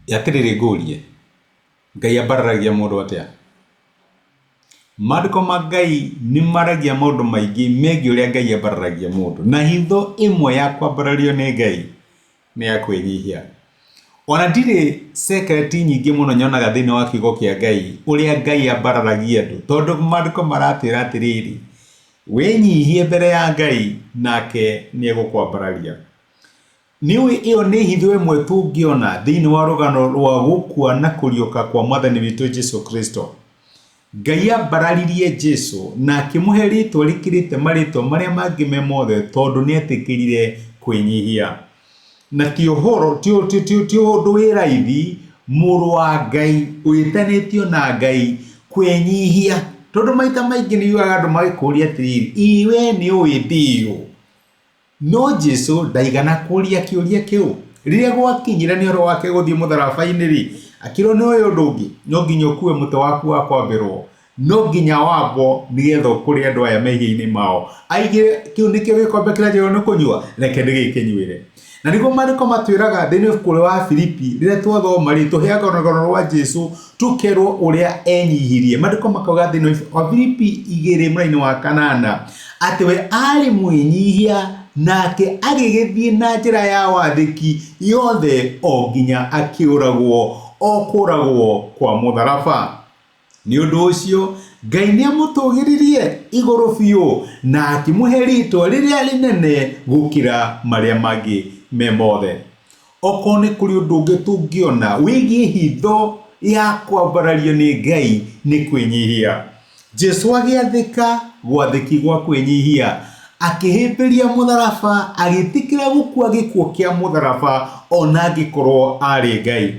Atĩrĩrĩ ngũrie, Ngai ambararagia mũndũ atĩa? Maandĩko ma Ngai nĩ maragia maũndũ maingĩ megiĩ ũrĩa Ngai ambararagia mũndũ. Na hitho ĩmwe ya kwambarario nĩ Ngai nĩ ya kwĩnyihia. Ona ndirĩ secret nyingĩ mũno nyonaga thĩinĩ wa kiugo kĩa Ngai ũrĩa Ngai ambararagia andũ, tondũ maandĩko maratwĩra atĩrĩrĩ, wĩnyihie mbere ya Ngai nake nĩ egũkwambararia. Nĩũĩ ĩyo nĩ hitho ĩmwe tũngĩona thĩinĩ wa rũgano rwa gũkua na kũriũka kwa Mwathani witũ Jesu Kristo. Ngai ambararirie Jesu na akĩmũhe rĩĩtwa rĩkĩrĩte marĩĩtwa marĩa mangĩ me mothe tondũ nĩ etĩkĩrire kwĩnyihia. Na ti ũhoro, ti, ti, ti, ti ũndũ wĩ raithi mũrũ wa Ngai wĩtanĩtio na Ngai kwĩnyihia, tondũ maita maingĩ nĩ ũiguaga andũ magĩkũria atĩrĩrĩ, ĩ we nĩ ũĩ ndĩ ũ? No Jesu ndaigana kũria kĩũria kĩu. Rĩrĩa gwakinyire nĩ ũhoro wake gũthiĩ mũtharaba-inĩ-rĩ, akĩrwo nĩ ũyũ ũndũ ũngĩ, no nginya ũkue mũtĩ waku wa kwambĩrwo, no nginya wambwo nĩgetha ũkũre andũ aya mehia-inĩ mao. Aigire kĩu nĩkĩo gĩkombe kĩrĩa njagĩrĩirwo nĩ kũnyua, reke ndĩgĩkĩnyuĩre. Na nĩguo maandĩko matwĩraga thĩinĩ wa ibuku rĩa Filipi, rĩrĩa twathoma-rĩ, tũheagwo rũgano rwa Jesu, tũkerwo ũrĩa enyihirie. Maandĩko makauga thĩinĩ wa Filipi igĩrĩ mũraini wa kanana, atĩ we aarĩ mwĩnyihia nake agĩgĩthiĩ na njĩra ya wathĩki yothe o nginya akĩũragwo, o kũũragwo kwa mũtharaba. Nĩ ũndũ ũcio, Ngai nĩ amũtũgĩririe igũrũ biũ na akĩmũhe rĩĩtwa rĩrĩa rĩnene gũkĩra marĩa mangĩ me mothe. Okorwo nĩ kũrĩ ũndũ ũngĩ tũngĩona wĩgiĩ hitho ya kwambarario nĩ Ngai nĩ kwĩnyihia. Jesu agĩathĩka gwathĩki gwa kwĩnyihia, akĩhĩmbĩria mũtharaba, agĩtĩkĩra gũkua gĩkuũ kĩa mũtharaba ona angĩkorwo arĩ Ngai.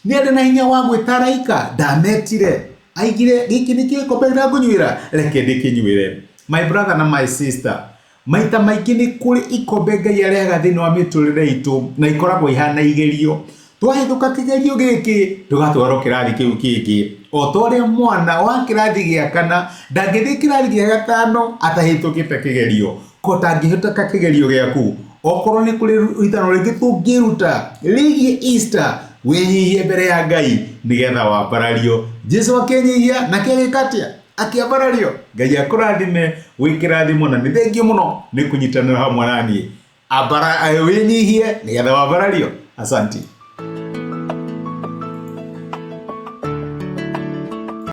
Nĩ arĩ na hinya wa gwĩta araika? Ndametire. Aigire gĩkĩ nĩkĩo gĩkombe kĩrĩa ngũnyuĩra, reke ndĩkĩnyuĩre. My brother na my sister, maita maingĩ nĩ kũrĩ ikombe Ngai arehaga thĩinĩ wa mĩtũrĩre itũ na ikoragwo ihana igerio. Twahĩtũka kĩgerio gĩkĩ tũgatwarwo kĩrathi kĩu kĩngĩ. O ta ũrĩa mwana wa kĩrathi gĩa kana ndangĩthiĩ kĩrathi gĩa gatano atahĩtũkĩte kĩgerio. Ko ũtangĩhĩtũka kĩgerio gĩaku, okorwo nĩ kũrĩ ritano rĩngĩ tũngĩruta rĩgiĩ Easter, wĩnyihie mbere ya Ngai nĩgetha wambarario. Jesu akĩnyihia nake agĩka atĩa? Akĩambarario. Ngai akũrathime wĩ kĩrathimo na nĩ thengiũ mũno nĩ kũnyitanĩra hamwe na niĩ. Ambara, wĩnyihie nĩgetha wambarario. Asanti.